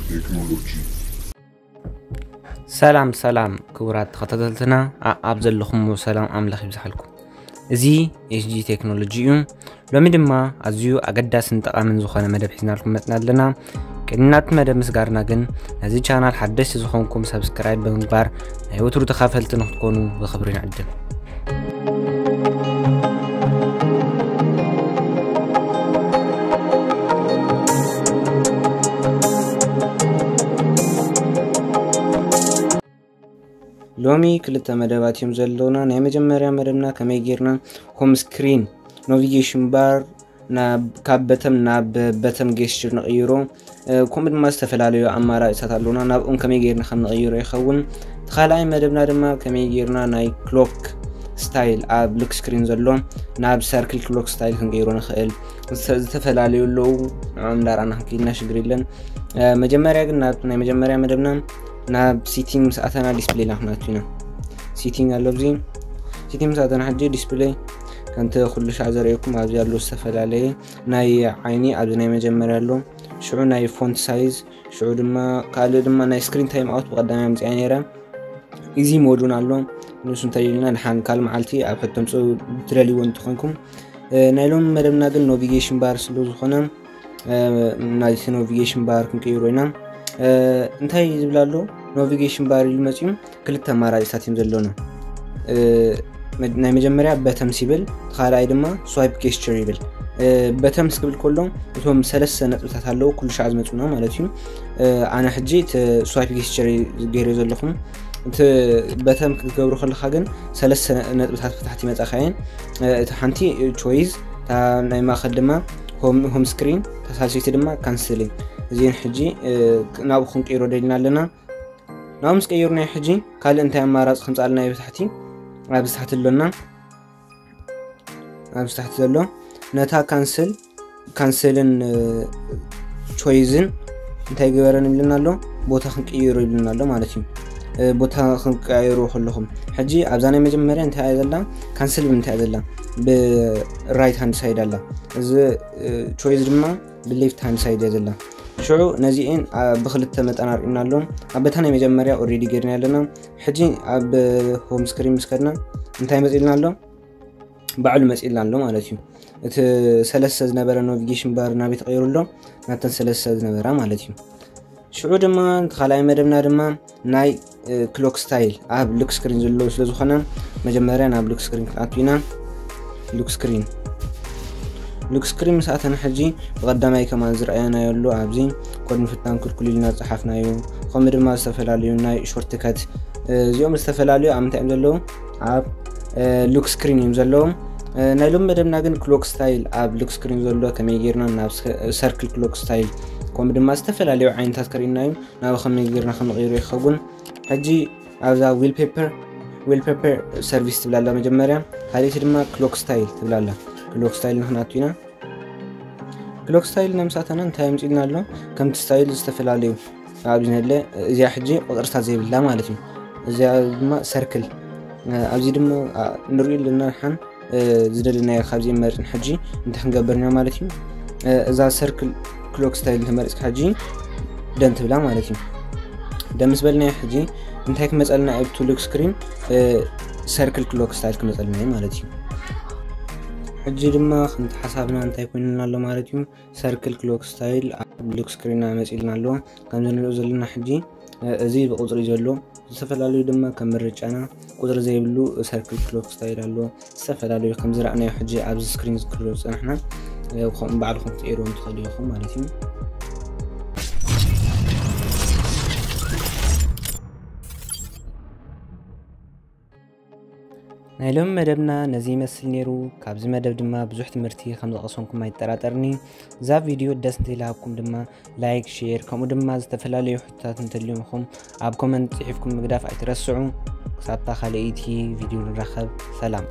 ቴክኖሎጂ። ሰላም ሰላም ክቡራት ተኸታተልትና፣ ኣ-፣ ኣብ ዘለኹም ሰላም ኣምላኽ ይብዝሓልኩም። እዚ ኤስጂ ቴክኖሎጂ እዩ። ሎሚ ድማ ኣዝዩ ኣገዳስን ጠቓምን ዝኾነ መደብ ሒዝናልኩም መጽና ኣለና። ቅድሚ ናብቲ መደብ ምስጋርና ግን፣ ነዚ ቻናል ሓደስቲ ዝኾንኩም ሰብስክራይብ ብምግባር ናይ ወትሩ ተኻፈልቲ ንክትኮኑ ብኽብሪ ንዕድም። ሎሚ ክልተ መደባት እዮም ዘለውና። ናይ መጀመርያ መደብና ከመይ ጌርና ሆም ስክሪን፣ ናቪጌሽን ባር ናብ፣ ካብ በተም ናብ በተም ጌስቸር ንቕይሮ፣ እ፣ ከምኡ ድማ ዝተፈላለዩ ኣማራፅታት ኣለውና። ናብኦም ከመይ ጌርና ከም ንቕይሮ ይኸውን። እቲ ካልኣይ መደብና ድማ ከመይ ጌርና ናይ ክሎክ ስታይል ኣብ ሉክ ስክሪን ዘሎ ናብ ሰርክል ክሎክ ስታይል ክንቀይሮ ንኽእል። ዝተ-፣ ዝተፈላለዩ ኣለዉ፣ ንዕኦም እንዳርኣና ክንከይድና ሽግር የለን። እ፣ መጀመርያ ግን ናብ ናይ መጀመርያ መደብና ናብ ሲቲንግ ምስ ኣተና ዲስፕሌይና ክንኣቱ ኢና። ሲቲንግ ኣሎ ኣብዚ። ሲቲንግ ምስ ኣተና ሕጂ ዲስፕሌይ ከምቲ ኩሉ ሻዕ ዘርእየኩም ኣብዚ ኣሎ ዝተፈላለየ ናይ ዓይኒ ኣብዚ ናይ መጀመርያ ኣሎ። ሽዑ ናይ ፎንት ሳይዝ፣ ሽዑ ድማ ካልእ ድማ ናይ ስክሪን ታይም ኣውት ብቐዳማይ ኣምፅኣ ነይረ። ኢዚ ሞድ እውን ኣሎ። ንሱ እንተደሊና ድሓን ካልእ መዓልቲ ኣብ ሕቶ ምፅኡ ትደልይዎ እንተኾንኩም። እ፣ ናይ ሎሚ መደብና ግን ናቪጌሽን ባር ስለ ዝኾነ፣ እ፣ ናይቲ ናቪጌሽን ባር ክንቅይሮ ኢና። እ፣ እንታይ ዝብል ኣሎ? ናቪጌሽን ባር ኢሉ መፅዩ ክልተ ኣማራፂታት እዮም ዘለውና። እ፣ መ-፣ ናይ መጀመርያ በተምስ ይብል፣ ካልኣይ ድማ ስዋይፕ ጌስቸር ይብል። እ፣ በተምስ ክብል ከሎ እቶም ሰለስተ ነጥብታት ኣለዉ፣ ኩሉ ሻዕ ዝመፁና ማለት እዩ። እ፣ ኣነ ሕጂ እቲ ስዋይፕ ጌስቸር ገይረ ዘለኹም። እቲ በተም ክትገብሩ ከለኻ ግን ሰለስተ ነጥብታት ብታሕቲ ይመፃኻ እየን። እ፣ እቲ ሓንቲ ቾይዝ፣ እታ ናይ ማእኸል ድማ ሆም፣ ሆም ስክሪን፣ እታ ሳልሰይቲ ድማ ካንስሊንግ። እዚን ሕጂ፣ እ፣ ናብኡ ክንቅይሮ ደሊና ኣለና። ናብኡ ምስ ቀይርናዮ ሕጂ ካልእ እንታይ ኣማራፂ ከምፅኣልና እዩ ብታሕቲ? ኣብዚ ታሕቲ ኣሎና። ኣብዚ ታሕቲ ዘሎ ነታ ካንስል፣ ካንስልን፣ እ፣ ቾይዝን እንታይ ግበረን ይብልና ኣሎ? ቦታ ክንቅይሮ ይብልና ኣሎ ማለት እዩ። እ፣ ቦታ ክንቀያየሩ ከለኹም ሕጂ ኣብዛ ናይ መጀመርያ እንታይ እያ ዘላ? ካንስል ብምንታይ እያ ዘላ? ብራይት ሃንድ ሳይድ ኣላ። እዚ፣ እ፣ ቾይዝ ድማ ብሌፍት ሃንድ ሳይድ እያ ዘላ። ሽዑ ነዚኤን፣ ኣ፣ ብክልተ መጠን ኣርእዩና ኣሎ። ኣብ በታ ናይ መጀመርያ ኦልሬዲ ገይርና ኣለና። ሕጂ ኣብ ሆም ስክሪን ምስ ከድና እንታይ መፂልና ኣሎ? ባዕሉ መፂልና ኣሎ ማለት እዩ። እቲ ሰለስተ ዝነበረ ናቪጌሽን ባር ናበይ ተቐይሩ ኣሎ? ናተን ሰለስተ ዝነበራ ማለት እዩ። ሽዑ ድማ እቲ ካልኣይ መደብና ድማ ናይ፣ እ፣ ክሎክ ስታይል ኣብ ሉክ ስክሪን ዘለዎ ስለ ዝኾነ መጀመርያ ናብ ሉክ ስክሪን ክንኣቱ ኢና። ሉክ ስክሪን፣ ሉክ ስክሪን ምስ ኣተና ሕጂ ብቐዳማይ ከማን ዝረኣየናዮ ኣሎ ኣብዚ ኮድ ምፍታን ክልኩል ኢልና ዝፀሓፍናዮ፣ ከምኡ ድማ ዝተፈላለዩ ናይ ሾርትከት፣ እ፣ እዚኦም ዝተፈላለዩ ኣብ ምንታይ እዮም ዘለዉ? ኣብ፣ እ፣ ሉክ ስክሪን እዮም ዘለዉ። እ፣ ናይ ሎሚ መደብና ግን ክሎክ ስታይል ኣብ ሉክ ስክሪን ዘሎ ከመይ ጌርና ናብ ሰ-፣ ሰርክል ክሎክ ስታይል ከምኡ ድማ ዝተፈላለዩ ዓይነታት ከርእዩና እዩ። ናብ ከመይ ጌርና ክንቕይሮ ይኸውን። ሕጂ ኣብዛ ዊልፔፐር፣ ዊልፔፐር ሰርቪስ ትብላ ኣላ መጀመርያ፣ ካልኣይቲ ድማ ክሎክ ስታይል ትብላ ኣላ። ክሎክ ስታይል ንክንኣቱ ኢና። ክሎክ ስታይል ነምሳተና እንታይ ኣምፂልና ኣሎ? ከምቲ ስታይል ዝተፈላለዩ ኣብዚ ነለ፣ እዚኣ ሕጂ ቁፅርታት ዘይብላ ማለት እዩ። እዚኣ ድማ ሰርክል፣ ኣብዚ ድማ፣ ኣ፣ ንሪኦ ኣለና ሓን እ፣ ዝደለናዮ ካብዚ መርፅን ሕጂ እንታይ ክንገብር ኢና ማለት እዩ? እ፣ እዛ ሰርክል ክሎክ ስታይል እንተመሪፅካ ሕጂ ደን ትብላ ማለት እዩ። ደን ምስ በልናዮ ሕጂ እንታይ ክመፀልና ኣብቲ ሉክ ስክሪን? እ፣ ሰርክል ክሎክ ስታይል ክመፀልና እዩ ማለት እዩ። ሕጂ ድማ ከምቲ ሓሳብና እንታይ ኮይኑና ኣሎ ማለት እዩ? ሰርክል ክሎክ ስታይል ኣብ ሉክ ስክሪንና መፂልና ኣለዎ። ከምዚ ንሪኦ ዘለና ሕጂ፣ እ፣ እዚ ብቁፅሪ ዘሎ፣ ዝተፈላለዩ ድማ ከም ምርጫና ቁፅሪ ዘይብሉ ሰርክል ክሎክ ስታይል ኣሎ። ዝተፈላለዩ ከም ዝረኣናዮ ሕጂ ኣብዚ ስክሪን ዝክርዮ ዝፀናሕና፣ እ፣ ከም ባዕልኹም ክትቀይርዎም ትኽእሉ ኢኹም ማለት እዩ። ናይ ሎሚ መደብና ነዚ ይመስል ነይሩ። ካብዚ መደብ ድማ ብዙሕ ትምህርቲ ከም ዝቐሰምኩም ኣይጠራጠርኒ። እዛ ቪድዮ ደስ እንተኢላሃብኩም ድማ ላይክ፣ ሼር፣ ከምኡ ድማ ዝተፈላለዩ ሕቶታት እንተልዩምኹም ኣብ ኮመንት ጽሒፍኩም ምግዳፍ ኣይትረስዑ። ክሳብታ ካልኣይቲ ቪድዮ ንራኸብ። ሰላም።